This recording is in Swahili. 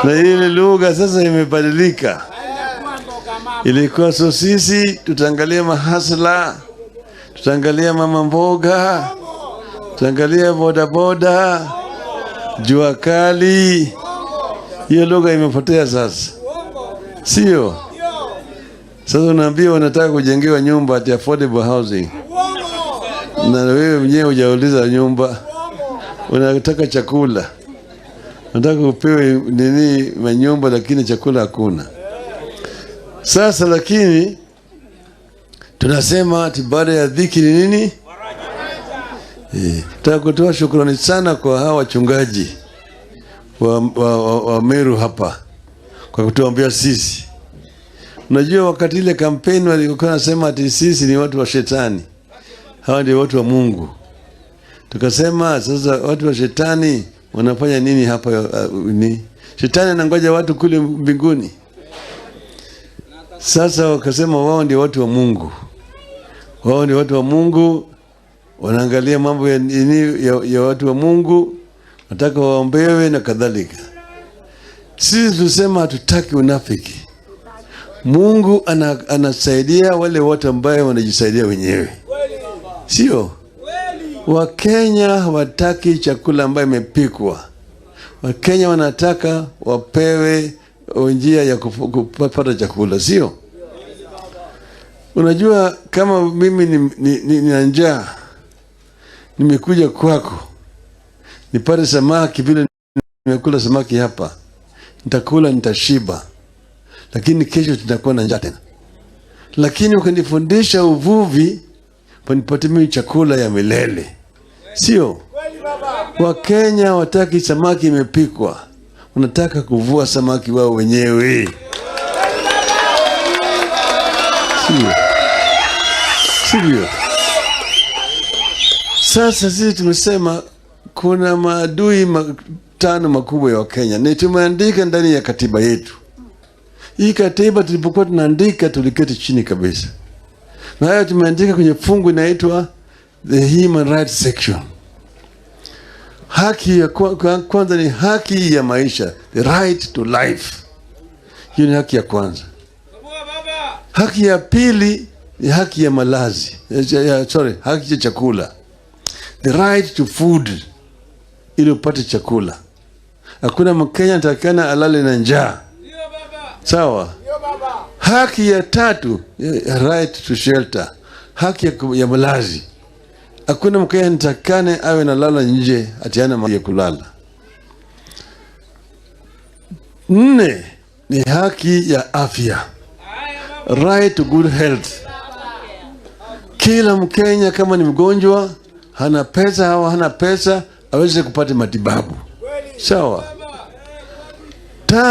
Na ile lugha sasa imebadilika. Ilikuwa so sisi tutaangalia mahasla, tutaangalia mama mboga, tutaangalia bodaboda, jua kali. Hiyo lugha imepotea sasa, sio? Sasa unaambia wanataka kujengewa nyumba ati affordable housing, na wewe mwenyewe hujauliza nyumba, unataka chakula, unataka upewe nini manyumba, lakini chakula hakuna. Sasa lakini tunasema ati baada ya dhiki ni nini? Nataka kutoa shukrani sana kwa hawa wachungaji wa Meru hapa kwa kutuambia sisi. Unajua wakati ile kampeni walikuwa nasema ati sisi ni watu wa shetani, hawa ndio watu wa Mungu. Tukasema sasa watu wa shetani wanafanya nini hapa? Ni shetani anangoja watu kule mbinguni. Sasa wakasema wao ndio watu wa Mungu, wao ndio watu wa Mungu, wanaangalia mambo ya, nini, ya watu wa Mungu, nataka waombewe na kadhalika. Sisi tusema hatutaki unafiki. Mungu anasaidia wale wote ambaye wanajisaidia wenyewe, sio? Wakenya hawataki chakula ambayo imepikwa. Wakenya wanataka wapewe njia ya kupata chakula, sio? Unajua, kama mimi nina njaa, nimekuja kwako nipate samaki vile nimekula samaki hapa, nitakula nitashiba, lakini kesho tutakuwa na njaa tena. Lakini ukinifundisha uvuvi, unipatie mimi chakula ya milele, sio? Wakenya wataki samaki imepikwa, wanataka kuvua samaki wao wenyewe, sio? Sivyo? Sasa sisi tumesema kuna maadui matano makubwa ya Wakenya, na tumeandika ndani ya katiba yetu. Hii katiba tulipokuwa tunaandika tuliketi chini kabisa, na hayo tumeandika kwenye fungu inaitwa the human rights section. Haki ya kwanza ni haki ya maisha, the right to life. Hiyo ni haki ya kwanza. Haki ya pili ni haki ya malazi, sorry, haki ya chakula, the right to food, ili upate chakula. Hakuna Mkenya anatakikana alale na njaa, sawa? Haki ya tatu, right to shelter, haki ya malazi. Hakuna Mkenya anatakikana awe nalala nje ati hana mahali ya kulala. Nne ni haki ya afya, right to good health. Kila Mkenya kama ni mgonjwa, hana pesa au hana pesa, aweze kupata matibabu, sawa?